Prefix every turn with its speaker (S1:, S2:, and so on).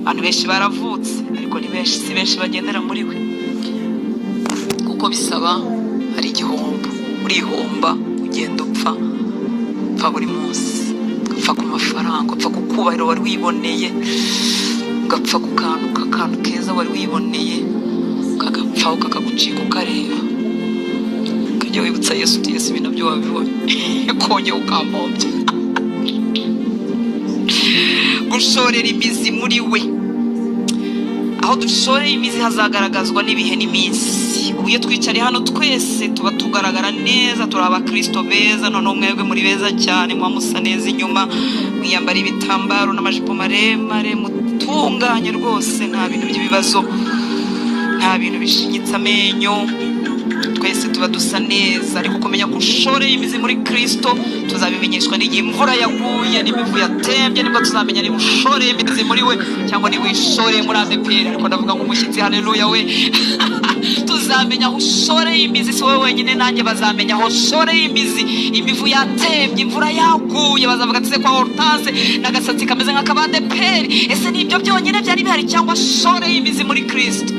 S1: Abantu benshi baravutse, ariko ni benshi, si benshi bagendera muri we, kuko bisaba, hari igihombo, urihomba, ugenda upfa, upfa buri munsi, ugapfa ku mafaranga, ugapfa ku kubahiro wari wiboneye, ugapfa ku kantu k'akantu keza wari wiboneye, kagapfa kakagucika ukareba, ukajya wibutsa Yesu uti: "Yesu, ibi nabyo wabibonye, kongera ukampombya." Gushorera imizi muri we, aho dushoreye imizi hazagaragazwa n'ibihe n'iminsi. Ubu iyo twicariye hano twese tuba tugaragara neza, turi abakristo beza. Noneho mwebwe muri beza cyane, muba musa neza inyuma, mwiyambara ibitambaro n'amajipo maremare, mutunganye rwose, nta bintu by'ibibazo, nta bintu bishinyitse amenyo, twese tuba dusa neza. Ariko kumenya ko ushoreye imizi muri Kristo tuzabimenyeshwa n'igihe imvura yaguye n'imivu yatembye, nibwo tuzamenya niba ushoreye imizi muri we cyangwa niba wishoreye muri ADEPR. Ariko ndavuga ngo umushyitsi, haleluya we! Tuzamenya aho ushoreye imizi, si wowe wenyine, nanjye bazamenya aho ushoreye imizi. Imivu yatembye, imvura yaguye, bazavuga ati: "Se kwa Hortense n'agasatsi kameze nk'ak'abadeperi, ese ni ibyo byonyine byari bihari cyangwa ashoreye imizi muri Kristo?"